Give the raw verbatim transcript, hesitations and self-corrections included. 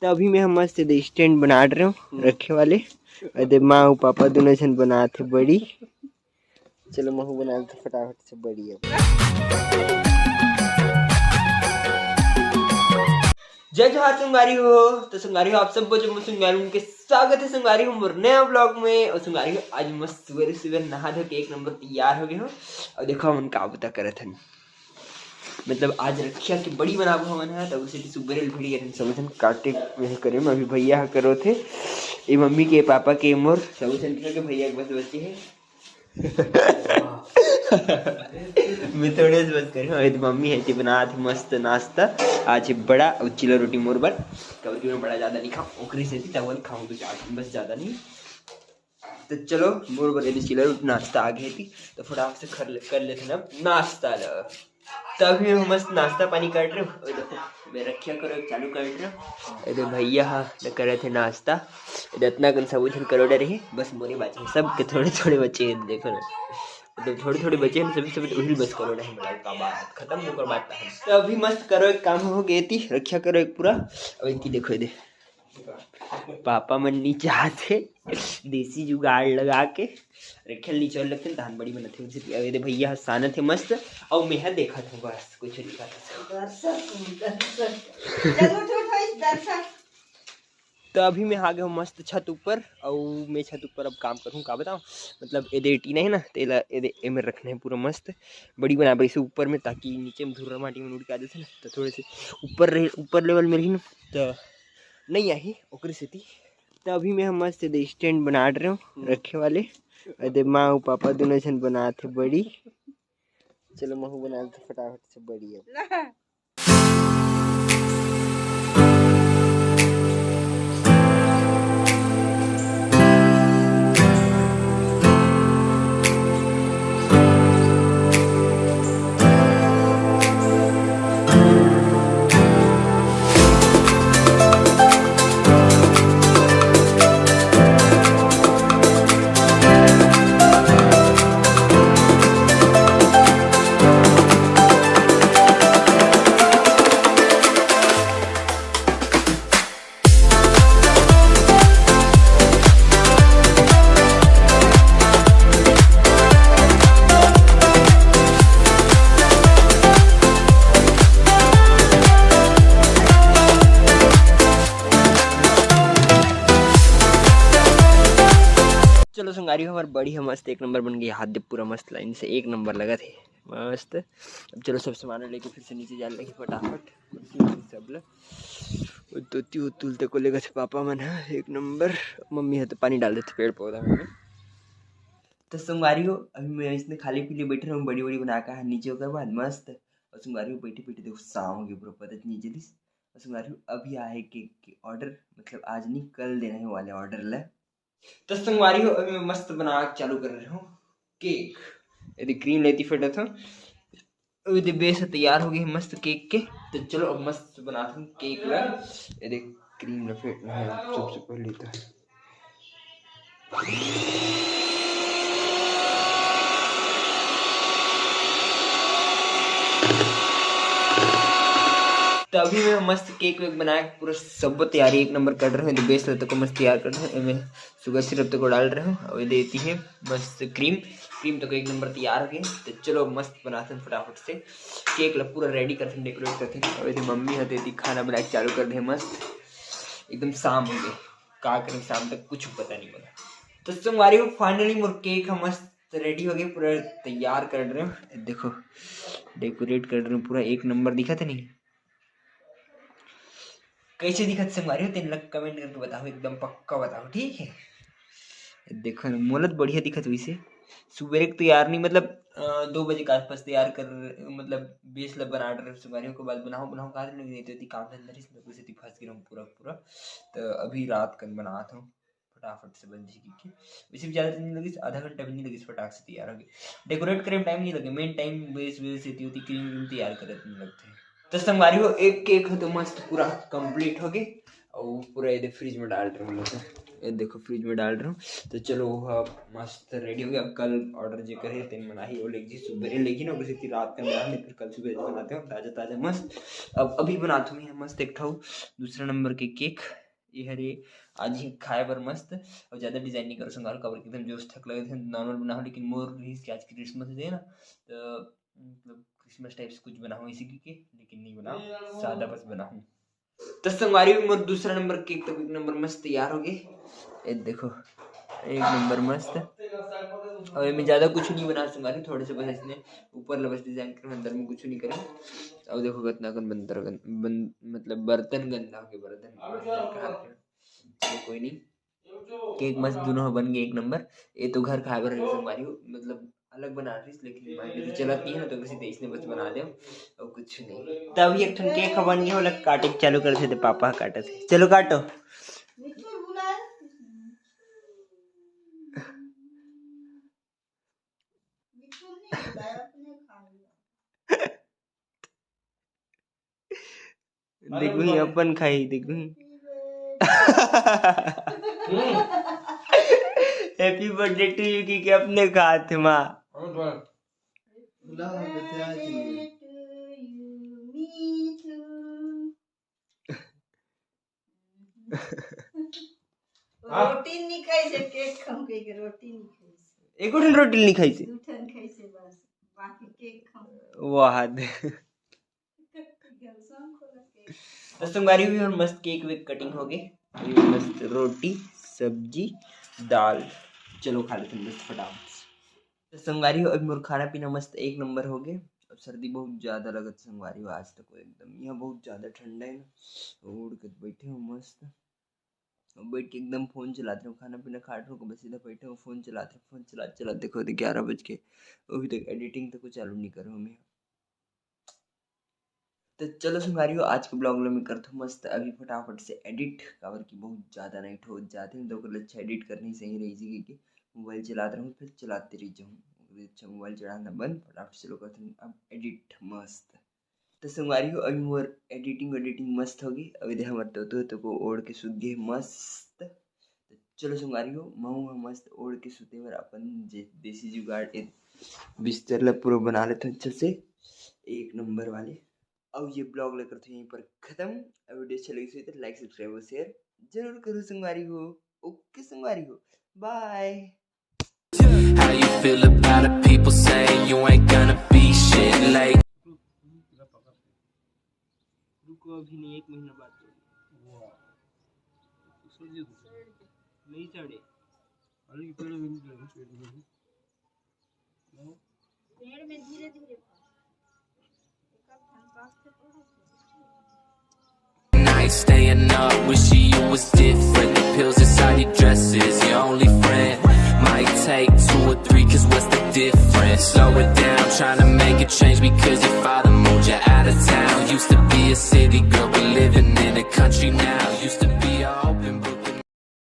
तो अभी मैं ह मस्त एदे स्टैंड बना रहे हूँ रखे वाले। एदे माँ अउ पापा दोनों झन बनात हे बड़ी। चलो महू बना लेते फटाफट से बड़ी अब। जय जोहार संगवारी हो। तो संगवारी हो, आप सब जम्मो संगवारी मन के स्वागत है संगवारी हो मोर नया ब्लॉग में। और संगवारी हो, आज मस्त सुबेरे सुबेरे नहा धो के एक नंबर तैयार हो गए हो। और देखो हमन का बुता करत हन, मतलब आज रखिया के बड़ी बनाबो हमन ह, तब उसे सुबेरे ले भिड़ गए सब झन काटे। यही करे में अभी भैया ह करो थे, ये मम्मी के पापा के मोर सब झन के भैया के बस बचे है। मैं थोड़े से बस करे हूँ, ये तो मम्मी है जी बनात हे मस्त नाश्ता। आज हे बड़ा और चिला रोटी मोर बर, काबर कि मैं बड़ा ज्यादा नहीं खाऊँ, ओकरे से थी तब खाऊँ दो चार, बस ज्यादा नहीं। तो चलो मोर बर एदे चिला रोटी नाश्ता आ गए थी, तो फटाफट से कर ले, कर लेते ना नाश्ता ल। तभी मैं मस्त नाश्ता पानी कर रहे हूँ। और देखो मैं रखिया करो चालू कर रहे हूँ। एदे भैया हा न करे थे नाश्ता, एदे इतना कन सब उठन करो डरे हे, बस मोरे बाचे हे, सबके थोड़े थोड़े बचे हैं, देखो ना, मतलब थोड़े थोड़े बचे हैं, सभी सभी उहिल बस करो डरे, मतलब का बात खत्म होकर बात है। तो अभी मस्त करो एक काम हो गए थी, रखिया करो एक पूरा। अब इनकी देखो एदे पापा मन नीचे आथे देसी जुगाड़ लगा के रखे नीचे लगते धान बड़ी बनत हे उनसे। अब एदे भैया ह सानत हे मस्त, अउ मैं ह देखत हूँ बस कुछ नहीं करत। दर्शक, दर्शक। चलो उठ, उठ, उठ, दर्शक। तो अभी मैं आ गया हूँ मस्त छत ऊपर, अउ मैं छत ऊपर अब काम करूँ का बताऊँ, मतलब एदे टीना है ना, तेला एदे एमे रखना है पूरा मस्त बड़ी बना इसे ऊपर में, ताकि नीचे में धुर्रा माटी में उड़ के आ जाते ना, तो थोड़े से ऊपर रहे, ऊपर लेवल में रही ना, तो नहीं आही ओकरे सेती। तो अभी मैं ह मस्त एदे स्टैंड बना रहे हूँ रखे वाले। एदे माँ अउ पापा दोनों झन बनात हे बड़ी। चलो महू बना लेते फटाफट से बड़ी अब। चलो संगवारी हो, हमर बड़ी ह मस्त एक नंबर बन गई, हाथ दे पूरा मस्त लाइन से एक नंबर लगत हे मस्त। अब चलो सब सामान लेके फिर से नीचे जाने लगे फटाफट। सब ल तोती उतुल तको लेगत हे पापा मन ह एक नंबर। मम्मी ह तो पानी डाल देथे पेड़ पौधा मन में। तो संगवारी हो, अभी मैं इसने खाली पीले बैठे रहूँ, बड़ी बड़ी बना के नीचे, ओकर बाद मस्त। और संगवारी हो बैठे बैठे देखो शाम हो गई, पूरा पता नहीं चलिस। और संगवारी हो अभी आए केक के ऑर्डर, मतलब आज नहीं कल देना है वाले ऑर्डर ले। तो संगवारी हो अभी मैं मस्त बना के चालू कर रहे हूँ केक। एदे क्रीम लेती फटा था, एदे बेस तैयार हो गई है मस्त केक के। तो चलो अब मस्त बनाते हैं केक ला। एदे क्रीम ला फेंटना है सबसे पहले तो। तो अभी मैं मस्त केक वेक बना के पूरा सब तैयारी एक नंबर कर रहे हैं। तो बेस ला तको मस्त तैयार कर रहे हैं, एमे शुगर सिरप तको डाल रहे हैं। और ये देती है मस्त क्रीम, क्रीम तको एक नंबर तैयार हो गई। तो चलो मस्त बनाते हैं फटाफट से केक ला, पूरा रेडी करते हैं, डेकोरेट करते हैं। और ये मम्मी हते थी खाना बना के चालू कर दे मस्त, एकदम शाम हो गई, का करें शाम तक कुछ पता नहीं लगा। तो संगवारी हो फाइनली मोर केक हम मस्त रेडी हो गए, पूरा तैयार कर रहे हो। देखो डेकोरेट कर रहे हो, पूरा एक नंबर दिखा था नहीं, कैसे दिखत संगवारी हो तेन ला कमेंट करके बताओ, एकदम पक्का बताओ, ठीक है। देखो न, मोला तो बढ़िया दिखत वैसे। सुबेरे के तैयार नहीं, मतलब अ, दो बजे के आसपास तैयार कर, मतलब बेस ला बना रहे संगवारी हो, के बाद बनाओ बनाओ कहा नहीं तो इतनी काम धंधा रही, इसमें कुछ इतनी फंस गई रहूं पूरा पूरा। तो अभी रात कन बनात हूँ फटाफट से बन जाएगी के। वैसे भी ज़्यादा टाइम नहीं लगी, आधा घंटा भी नहीं लगी, फटाक से तैयार हो गई। डेकोरेट करे में टाइम नहीं लगे, मेन टाइम बेस वेस इतनी होती, क्रीम व्रीम तैयार करे में लगते हैं। तो संगवारी हो एक केक हो तो मस्त पूरा कंप्लीट हो गए। अउ पूरा ये फ्रिज में डाल रहा हूँ, ये देखो फ्रिज में डाल रहा हूँ। तो चलो, वो अब मस्त रेडी हो गया। अब कल ऑर्डर जे करे तेन बनाही, वो लेके जी सुबह लेकिन, और किसी रात का बना, नहीं फिर कल सुबह बनाते हो ताजा ताजा मस्त। अब अभी बनाता हूँ मैं मस्त एक ठाऊ दूसरा नंबर के केक। ये हरे आज ही खाए बर मस्त। और ज्यादा डिजाइन नहीं करो संगारो, काबर कि एकदम जोश थक लगे थे, नॉर्मल बनाओ। लेकिन मोर रहीस कि आज क्रिसमस डे ना, तो मतलब क्रिसमस टाइप से कुछ बनाऊँ इसी के, लेकिन नहीं बनाऊँ, सादा बस बनाऊँ। तो संगवारी, मोर दूसरा नंबर केक तक एक नंबर मस्त तैयार हो गए। ये देखो, एक नंबर मस्त। और ये में ज्यादा कुछ नहीं बना संगवारी, थोड़े से बस इसने ऊपर ला बस डिजाइन कर, अंदर में कुछ नहीं करे। और देखो कितना कन बंदर गन, बन, मतलब बर्तन गंदा हो गए, बर्तन, बर्तन का हाथ में। चलो कोई नहीं, केक मस्त दोनों ह बन गए एक नंबर। ये तो घर खाए बर रहे संगवारी हो, मतलब अलग बना रही, लेकिन माइंड तो चलत नहीं है ना, तो किसी देश ने बस बना दे और कुछ नहीं। तब एक ठन केक ह बन गया, ओला काटे के चालू कर थे, तो पापा ह काटत थे। चलो काटो। मिट्ठू बुलाए। मिट्ठू नहीं बुलाए, अपने खा लिया। देखो ही अपन खाई, देखो ही। हम्म। Happy birthday to you कि के अपने खात हे माँ। और बोल। बुला, बता जी। हाँ। रोटी नहीं खाई से, केक खाऊं कह के रोटी नहीं खाई से। एको ठन रोटी नहीं खाई से। दू ठन खाई से बस, बाकी केक खाऊं। वाह दे। तो संगवारी हो, मस्त केक वेक कटिंग हो गए, अभी मस्त रोटी, सब्जी, दाल। चलो खा लेते हैं मस्त फटाफट से। तो संगवारी हो, अभी मोर खाना पीना मस्त एक नंबर हो गए। अब सर्दी बहुत ज्यादा लगत संगवारी हो आज तक एकदम, यहाँ बहुत ज्यादा ठंडा है ना, ओढ़ के बैठे हो मस्त। अब बैठ के एकदम फोन चलाते रहो, खाना पीना खात रहो, बस सीधा बैठे हो, फोन चलाते रहो, फोन चलाते चलाते देखो तो ग्यारह बज के, अभी तक एडिटिंग तो कुछ चालू नहीं करो हमें। तो चलो संगवारी हो, आज के ब्लॉग ला मैं करत हूँ मस्त अभी फटाफट से एडिट, काबर कि बहुत ज्यादा नाइट हो जाते हैं, तो ओकर ले अच्छा एडिट करनी सही रही जी, क्योंकि मोबाइल चलाते रहूँ, फिर चलाते रह जाऊँ, ओकर ले अच्छा मोबाइल चलाना बंद, फटाफट से लोग करते हैं अब एडिट मस्त। तो संगवारी हो, अभी मोर एडिटिंग एडिटिंग मस्त होगी। अभी दे हमर तोतो तो को ओढ़ के सुत गए मस्त। तो चलो संगवारी हो, महू ह मस्त ओढ़ के सुते बर अपन जे देसी जुगाड़, ए बिस्तर ला पूरा बना लेते हैं अच्छे से, एक नंबर वाले। अब ये ब्लॉग ला करते हैं यहीं पर खत्म। अब वीडियो अच्छा लगी तो लाइक, सब्सक्राइब और शेयर जरूर करो संगवारी हो। ओके संगवारी हो, बाय। How you feel about it? People say you ain't gonna be shit late. रुको, अभी नहीं, एक महीना बाद। वाह। नहीं चढ़े। अरे, पेड़ में नहीं चढ़े, पेड़ में। पेड़ में धीरे धीरे। Night staying up, wishing you was different. The pills inside your dresses, your only friend. Might take two or three, cause what's the difference? Slow it down, trying to make a change because your father moved you out of town. Used to be a city girl, but living in a country now.